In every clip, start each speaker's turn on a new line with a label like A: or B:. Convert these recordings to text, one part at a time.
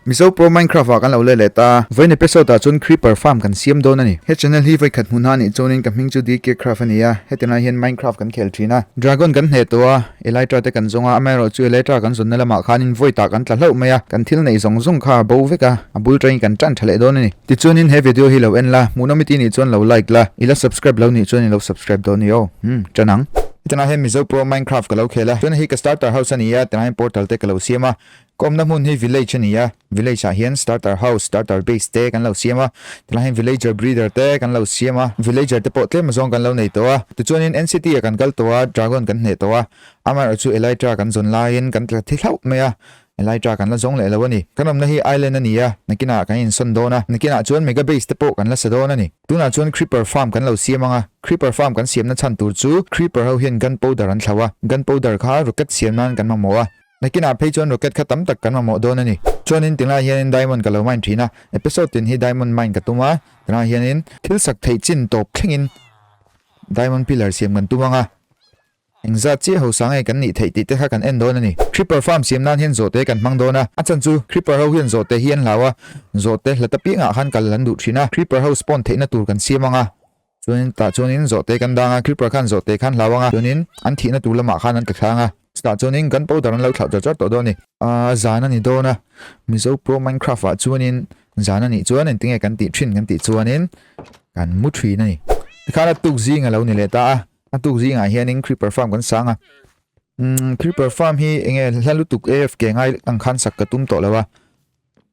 A: Mizo Pro Minecraft ah kan lo let leh ta. Vawiin episode ah chuan Creeper Farm kan siam dawn a ni. He channel hi vawi khat hmun a nih chuanin ka hming chu DK Craft a ni a, heti lai hian Minecraft kan khel thin a. Dragon kan hneh tawh a, Elytra te kan zawng a, amaherawh chu Elytra kan zawnna lamah khanin vawi tah kan tla hlauh mai a, kan thil neih zawng zawng kha a bo vek a, a bul tangin kan tan tha leh dawn a ni. Tichuanin he video hi lo en la, hmuhnawm i ti nih chuan lo like la, i la subscribe lo nih chuan i lo subscribe dawn ni aw. Hmm, tan ang. Heti lai hian Mizo Pro Minecraft ka lo khel a, chuan hei ka starter house a ni a, tilai hian portal te ka lo siam a, Ka awmna hmun hi village a ni a, village ah hian starter house, starter base te kan lo siam a, tilai hian villager breeder te kan lo siam a, villager te pawh tlem azawng kan lo nei tawh a, tichuanin NCT ah kan kal tawh a, dragon kan hneh tawh a, amaherawhchu elytra kan zawn laiin kan tla thi hlauh mai a, elytra kan la zawng leh lo a ni. Kan awmna hi island a ni a, nakinah kan insawn dawn a, nakinah chuan mega base te pawh kan la sa dawn a ni. Tunah chuan creeper farm kan lo siam ang a, creeper farm kan siamna chhan tur chu creeper ho hian gunpowder an thlauh a, gunpowder kha rocket siam nan kan mamawh a, Nakinah phei chuan rocket kha tam tak kan mamawh dawn a ni. Chuanin tinglaiah hianin diamond ka lo mine thin a, episode tin hi diamond mine ka tum a, tunah hianin thil sak theih chin tawp thlengin diamond pillar siam kan tum ang a, engzat chiah hausa nge kan nih theih tih te kha kan en dawn a ni. Creeper farm siam nan hian zawhte kan hmang dawn a, a chan chu creeper ho hian zawhte hi an hlau a, zawhte hlat apiangah khan kal an duh thin a, creeper ho spawn theihna tur kan siam ang a, Chuanin tah chuanin zawhte kan dang a, creeper khan zawhte khan hlau ang a, chuanin an thihna tur lamah khan an tla thlang a, chutah chuanin gunpowder an lo thlauh char char tawh dawn a ni. Aaa zan a ni dawn a, Mizo Pro Minecraft ah chuanin zan a nih chuan engtinge kan tih thin kan tih chuanin kan mu thin a ni. Tikhan a tuk zing a lo ni leh ta a, a tuk zingah hianin creeper farm kan sang a, umm creeper farm hi enge hla lutuk AFK ngai ang khan sak ka tum tawh lo a.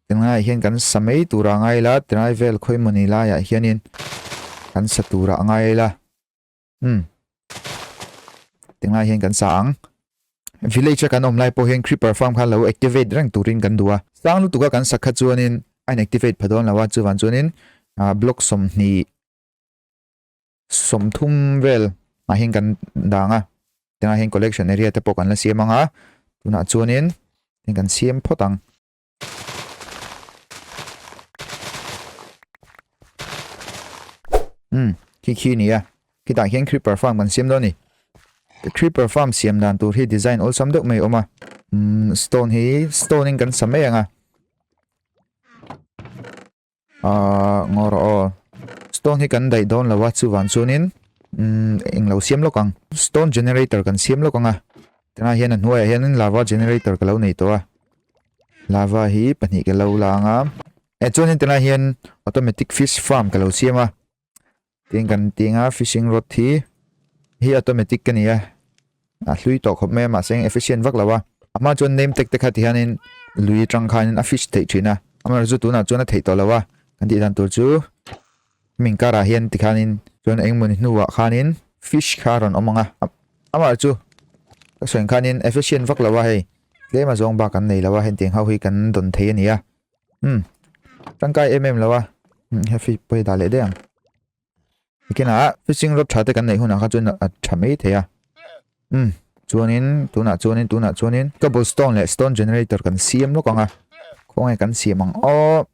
A: Tingai hian kan sa mai tura ngai ila, tingai vel khawi mawni laiah hianin kan sa tura ngai ila. Hmm. Tingai hian kan sa ang. Village a kan awm lai pawh hian creeper farm kha lo activate reng turin kan duh a. Sang lutuka kan sak kha chuanin a in activate pha dawn lo a, chuvan chuanin block 20 30 vel ah hian kan dang a. Tingai hian collection area te pawh kan la siam ang a. Tunah chuanin kan siam phawt ang. Um khi khi ni a khitah khian creeper farm kan siam dawn a ni creeper farm siam dan tur hi design awlsam deuh mai a awm a umm stone hi stone in kan sa mai ang a ahh ngaw rawh aw stone hi kan daih dawn lo a chuvang chuanin umm englo siam lawk ang stone generator kan siam lawk ang a tunah hian a hnuaiah hianin lava generator ka lo nei tawh a. Lava hi pahnih ka lo la anga eh chuanin tunah hian automatic fish farm ka lo siam a tin kan ti anga fishing rod hi hi automatic ka ni a a hlui tawh khawp mai a mahse efficient vak lo a a hma chuan name tag te kha ti hianin lui atang khanin a fish theih thin a amaherawhchu chu tunah chuan a theih tawh lo a kan tih dan tur chu hemi karah hian tikhanin chuan engmawni hnuah khanin fish kha a rawn awm ang a amaherawhchu ka sawi ang khanin efficient vak lo a hei. Tlem a zawng bak kan nei lo a hentiang ho hi kan dawn thei a ni a umm tangkai em em lo a umm he fish pawh hi dah leh daih ang nikinah fishing rod tha te kan neih hunah kha chuan a tha mai thei a umm chuanin tunah chuanin tunah chuanin cobblestone leh stone generator kan siam lawk ang a khawnge kan siam ang aw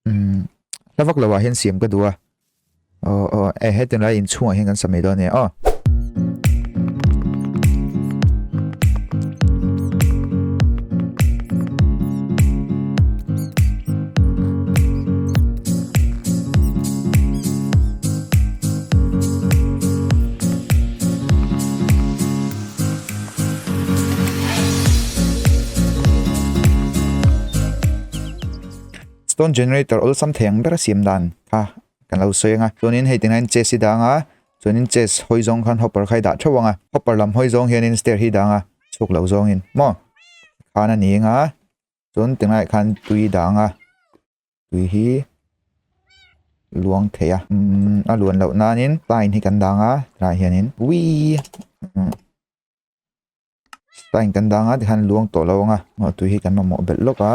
A: umm hla vak lo ah hian siam ka duh a aw aw e hetiang lai inchhungah hian kan sa mai dawn a ni aw. Stone generator awlsam thei ang ber a siam dan kha kan lo sawi ang a chuanin hei tingain chest hi dang a chuanin chest hawi zawng khan hopper kha i dah theuh ang a hopper lam hawi zawng hianin stair hi dang a chhuk loh zawngin maw khan a ni ang a chuan tingai khan tui dang a tui hi luang thei a umm a luan loh nanin line hi kan dang a tilai hianin uii. Stein kan dang a tikhan luang tawh lo ang a aw tui hi kan mamawh belh lawk a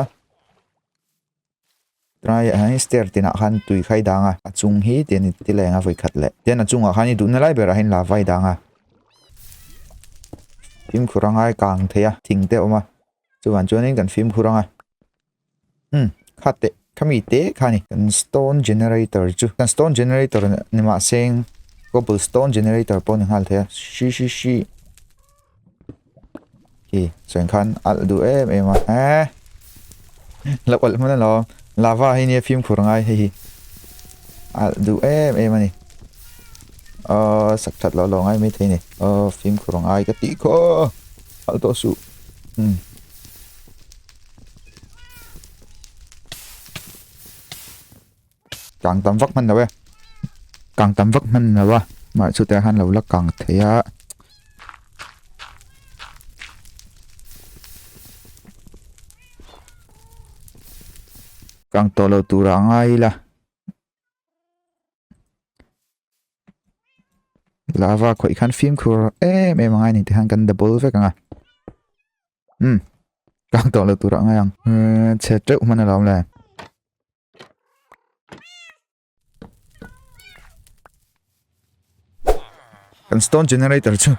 A: tunah hian stair tinah khan tui kha i dang a a chung hi tian i ti leng a vawi khat leh tian a chungah khan i duhna lai berah hian lava i dang a fimkhur a ngai kang thei a thing te a awm a chuvang chuanin kan fimkhur ang a umm kha teh khami te kha a ni kan stone generator chu kan stone generator ni mahse cobblestone generator pawh a ni nghal thei a shi shi shi khi chuan khan alh duh em em a eh. Lo alh hman alawm. Lava hi nia fimkhur ngai hei hi. Alh duh em em a ni. Aww sak that loh lo ngai maithei a ni. Aww fimkhur ngai ka tih khaw. Alh tawh suh. Umm. Kang tam vak hman lo e. Kang tam vak hman lo a. Mah chutah khan lo la kang thei a. Kang tawh lo tur ah ngai ila. Lava khawih khan fimkhur em em a ngai a ni tikhan kan double vek ang a. Umm kang tawh lo tur ah ngai ang. Chhe teuh hman alawm le. Kan stone generator chu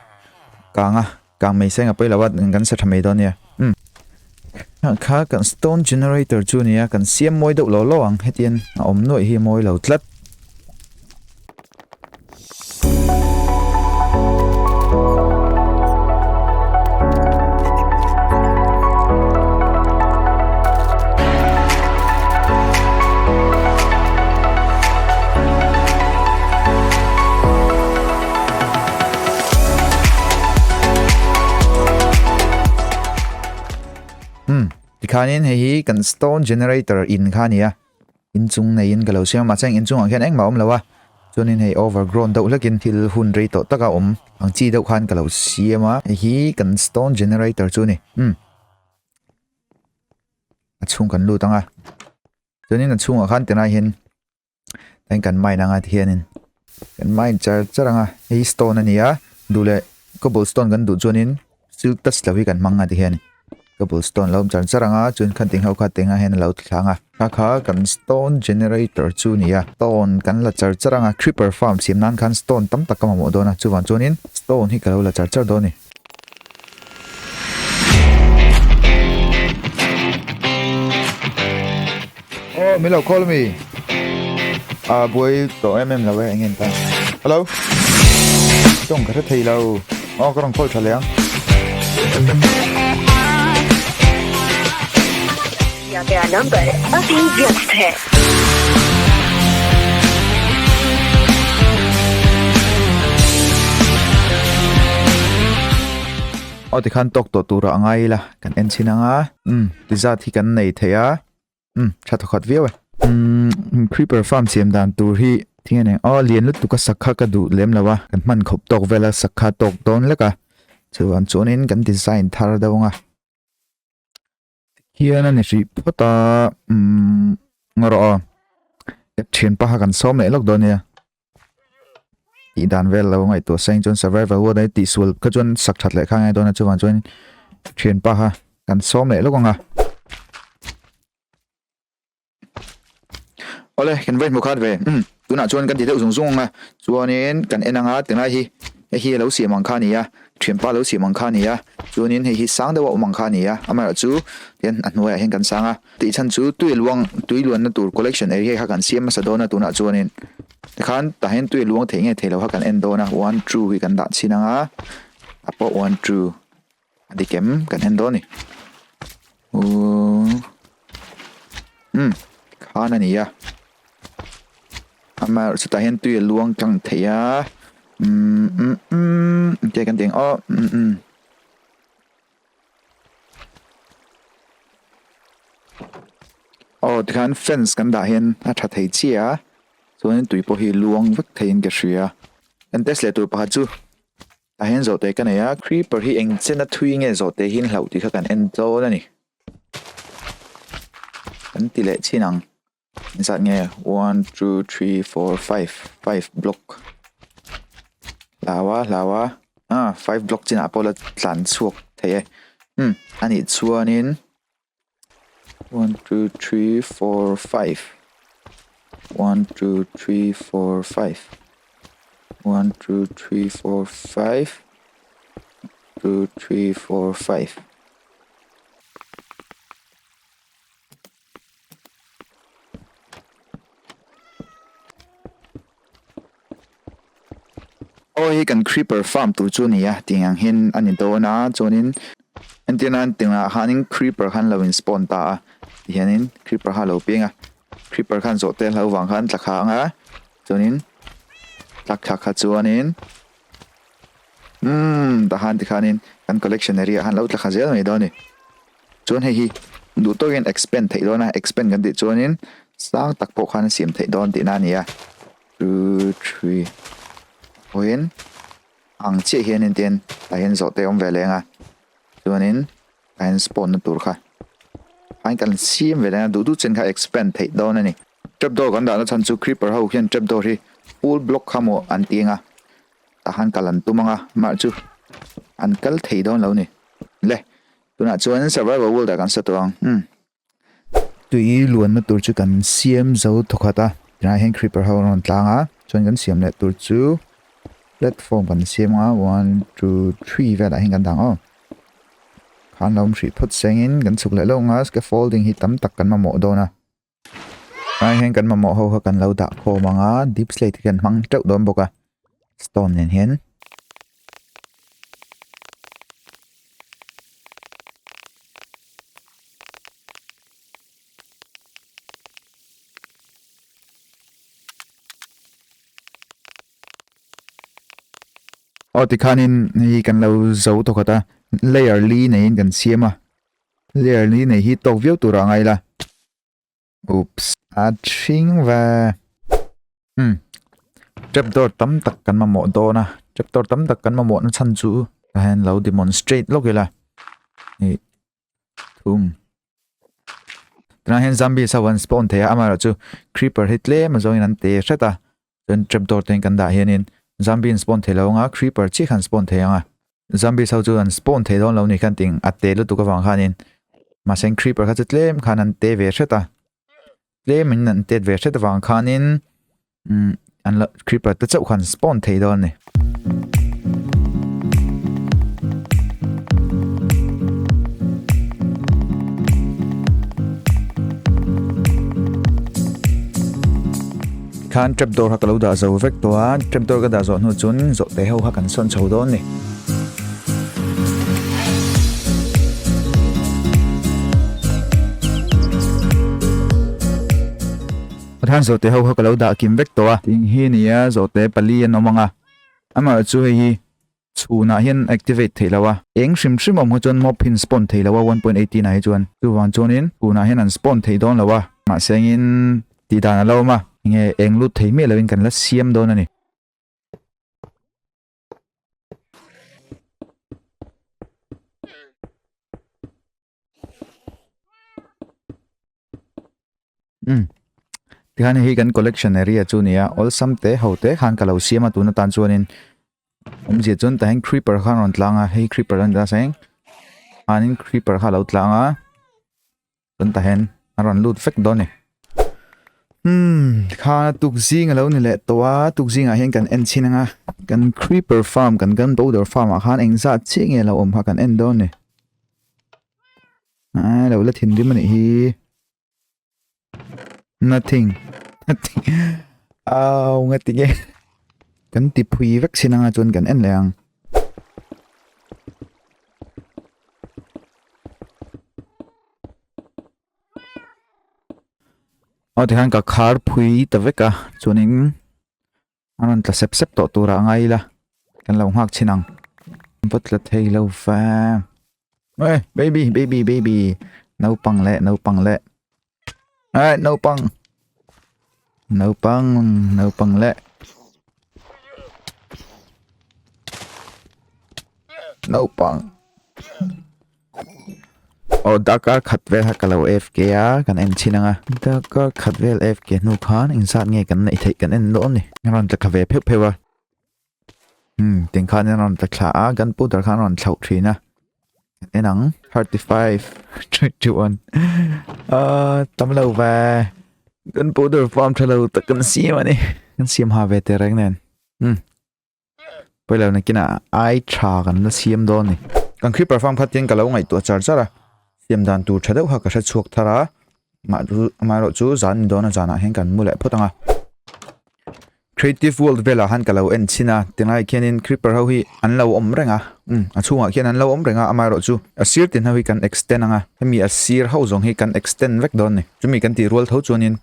A: kang a kang mai seng a pawi lo a kan sa tha mai dawn nia umm kha kan stone generator chu nia kan siam mawi deuh lo lo ang hetian a awm nuaih hi a mawi lo tlat. Hmm, tikhanin hei hi kan stone generator in kha nia. Inchung neiin ka lo siam a, mahse inchungah khian engmah a awm lo a, chuanin hei overgrown deuh hlekin thil hun rei tawh taka awm ang chi deuh khan ka lo siam a, hei hi kan stone generator chu a ni, umm a chhung kan lut ang a, chuanin a chhungah khan tunah hian eng kan mine anga tihianin kan mine char char ang a, hei hi stone a ni a, duh leh cobblestone kan duh chuanin Silk touch lo hi kan hmang a ti hian cobblestone lo awm char char ang a chuan khan ting ho kha tengah hian a lo thlang a kha kha kan stone generator chu a ni a stone kan la char char ang a creeper farm siam nan khan stone tam tak ka mamawh dawn a chuvang chuanin stone hi ka lo la char char dawn a ni. Aw min lo call ami ah buai tawh em em lo e eng nge ni ta hello tawng ka hre thei lo aw ka rawn call tha leh ang. Aw tikhan tawk tawh turah a ngai ila kan en chhin ang a umm ti zat hi kan nei thei a. Um, tha thawkhat viau e. Um, creeper farm siam dan tur hi thing eng aw lian lutuk a sakha ka duh lem lo a kan hman khawp tawk vel a sakha tawk dawn lek a chuan chuanin kan design thar deuh anga hian a ni hrih phawt a um ngaw rawh aw ka thian paha kan sawm leh lawk dawn nia tih dan vel lo ngaihtuah seng chuan survival world a tihsual kha chuan sak that leh kha ngai dawn a chuvang chuan thian pa kha kan sawm leh lawk ang a awle kan vai hmu khat ve um tunah chuan kan ti deuh zung zung ang a chuanin kan en ang a tunlai hi hei hi alo siam ang kha a ni a thianpa lo siam ang kha a ni a chuanin hei hi sang deuh a awm ang kha a ni a amaherawhchu tihian a hnuaiah hian kan sang a tih chhan chu tui luang tui luanna tur collection area kha kan siam hmasa dawn a tunah chuanin tikhan tah hian tui luang theih nge theih loh kha kan en dawn a one two hi kan dah chhin ang a a pawh one two a dik em kan en dawn a ni uhh umm khan a ni a amaherawhchu tah hian tui a luang tlang thei a umm umm umm tia kan tih ang aw umm umm. Aw tikhan fence kan dah hian a tha thei chiah a chuanin tui pawh hi luang vek theiin ka hria kan test leh tur pakhat chu tah hian zawh te ka nei a creeper hi eng chena thui nge zawh te hi an hlauh tih kha kan en dawn a ni kan ti leh chin ang engzat nge one two three four five five block hlau a hlau a ah five block chinah pawh la tlan chhuak thei e umm anih chuanin one two three four five one two three four five one two three four five two three four five. Aw hei kan creeper farm tur chu a ni a tih ang hian a ni dawn a chuanin entir nan tingah khanin creeper khan lo in spawn ta a. Tihianin creeper kha a lo piang a, creeper khan zawhte a hlo vang khan tla kha ang a, chuanin tlak thlak kha chuanin umm tah khan tikhanin kan collection area ah khan lo tla kha zel mai dawn a ni. Chuan hei hi duh tawkin expand theih dawn a, expand kan tih chuanin sang tak pawh khan a siam theih dawn tihna a ni a, two three pawhin ang chiah hianin tin tah hian zawhte a awm ve leng a, chuanin tah hian spawn na tur kha khan kan siam ve leng a, duh duh chen kha expand theih dawn a ni. Trapdoor kan dahna chhan chu creeper ho hian trapdoor hi full block kha maw an ti ang a, tah khan kal an tum ang a, mah chu an kal thei dawn lo a ni. Le. Tunah chuan survival world ah kan sa tawh ang. Umm. Tui luanna tur chu kan siam zo thawkhat a. Tunah hian creeper ho an rawn tlang a. Chuan kan siam leh tur chu platform kan siam a. One, two, three velah hian kan dang aw. Khan lo awm hrih phawt sengin kan chhuk leh lawk ang a. Scaffolding hi tam tak kan mamawh dawn a. Tunah hian kan mamawh ho kha kan lo dah khawm ang a. Deep slate hi kan hmang teuh dawn bawk a. Stone nen hian. Aw tikhanin hei kan lo zo tawkhat a layer li neiin kan siam a layer li nei hi tawk viau turah a ngai la. Oops. A thing ve. Hmm. Trapdoor tam tak kan mamawh dawn a. Trapdoor tam tak kan mamawh na chhan chu ka hian lo demonstrate lawk ila. Ni thum. Tunah hian zombies ho an spawn thei a, amaherawhchu creeper hi tlem a zawngin an te hret a. Chuan trapdoor te kan dah hianin zombie an spawn thei lo ang a, creeper chiah khan spawn thei ang a. Zombies ho chu an spawn thei dawn lo ni khan ting a te lutuk avang khanin mahse creeper kha chu tlem khan an te ve hret a. Tlem in an tet ve hret avang khanin umm an la creeper te chauh khan spawn thei dawn a ni. Khan trapdoor kha ka lo dah zo vek tawh a, trapdoor ka dah zawh hnu chuan zawhte ho kha kan sawn chho dawn a ni. Khan zawhte ho kha ka lo dah kim vek tawh a, ting hi a ni a zawhte pali an awm ang a, amaherawh chu hei hi Chhunah hian activate theih lo a. Eng hrim hrim awm kha chuan mob hi an spawn thei lo a 1.18 ah hi chuan. Chuvang chuanin tunah hian an spawn thei dawn lo a. Mahse engin tih dan a lo awm a. Enge eng lut thei miah loin kan la siam dawn a ni. Umm tikhan hei hi kan collection area chu a ni a awlsam te ho te khan ka lo siam a tun atan chuanin awmzia chuan tah hian creeper kha a rawn tlang a hei creeper a ni ta seng chuanin creeper kha a lo tlang a chuan tah hian a rawn lut vek dawn a ni umm tikhan a tuk zing a lo ni leh tawh a tuk zingah hian kan en chhin ang a kan creeper farm kan gunpowder farm ah khan engzat chiah nge a lo awm kha kan en dawn a ni. A lo la thinrim a nih hi. Nothing. Nothing. Au nga ti nge. Kan ti phui vek sin anga chuan kan en leh ang. Aw tikhan ka khar phui ta vek a chuanin A rawn tla sep sep tawh turah a ngai ila kan lo nghak chhin ang va tla thei lo va eh baby baby baby naupang leh naupang leh eh naupang naupang naupang leh naupang. Aw darkar khat vel kha ka lo AFK a kan en chhin ang a darkar khat vel AFK hnu khan engzat nge kan neih theih kan en dawn ni a rawn tla thla ve pheuh pheuh a umm tiang khan a rawn tla thla a gunpowder khan a rawn thlauh thin a kan en ang 35 31 ah tam lo ve gunpowder farm tha lo tak kan siam a ni kan siam ha ve teh reng nen umm. Pawilo nakinah ai tha kan la siam dawn a ni. Kan creeper farm kha tin ka lo ngaihtuah char char a, siam dan tur tha deuh kha ka hre chhuak thar a, mah chu amaherawh chu zan ni dawn a zanah hian kan mu leh phawt ang a. Creative World velah han ka lo en chhin a, tilai khianin creeper ho hi an lo awm reng a, umm a chhungah khian an lo awm reng a, amaherawhchu a sir tin ho hi kan extend ang a, hemi a sir ho zawng hi kan extend vek dawn a ni. Chumi kan tih rual tho chuanin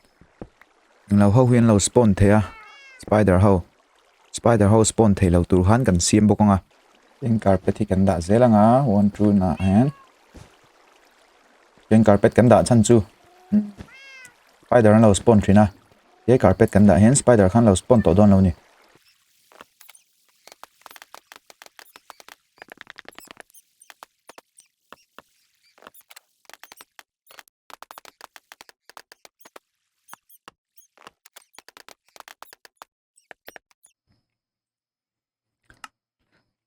A: englo ho hi an lo spawn thei a, spider ho, spider ho spawn thei lo tur khan kan siam bawk ang a. Tin carpet hi kan dah zel ang a, one two nah hian tin carpet kan dah chhan chu spider an lo spawn thin a. He carpet kan dah hian spider khan lo spawn tawh dawn lo ni.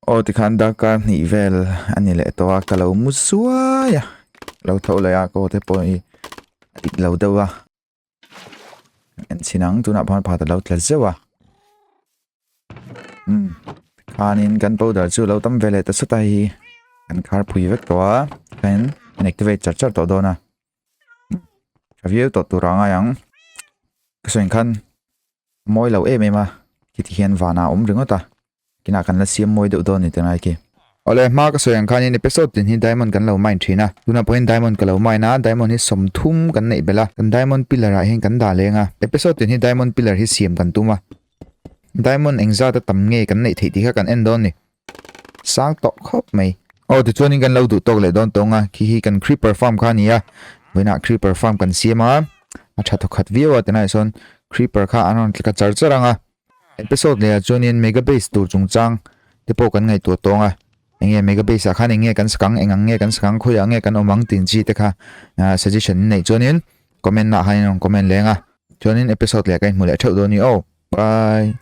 A: Aw tikhan darkar hnih vel a ni leh tawh a ka lo mu zuai a lo tho leh a kaw te pawh hi a dik lo deuh a. En chhin ang tunah pawh pakhat a lo tla zeuh a umm khanin kan powder chu a lo tam ve leh ta sawt a hei hi kan khar phui vek tawh a khain an activate char char tawh dawn a tha viau tawh tur a ngai ang ka sawi ang khan mawi lo em em a khiti hian vanah a awm ringawt a. Kinah kan la siam mawi deuh dawn ni tunlai khi. Awle hma ka sawi ang khanin episode tin hi diamond kan lo mine thin a, tunah pawhin diamond ka lo mine a, diamond hi 30 kan neih belh a, kan diamond pillar ah hian kan dah leng a, episode tin hi diamond pillar hi siam kan tum a, diamond engzat a tam nge kan neih theih tih kha kan en dawn ni. Sang tawh khawp mai. Aw tichuanin kan lo duh tawk leh dawn tawng a, khi hi kan creeper farm kha a ni a, vawiinah creeper farm kan siam a, a tha thawkhat viau a tunah sawn creeper kha an rawn tlika char char ang a. Episode leh ah chuanin Mega Base tur chungchang te pawh kan ngaihtuah tawng a, enge Mega Base ah khan eng nge kan sakang, eng ang nge kan sakang, khawiah nge kan awm ang tih chi te kha suggestion in neih chuanin comment ah khan in rawn comment leng a, chuanin episode leh ka inhmu leh theuh dawn ni aw. Bye.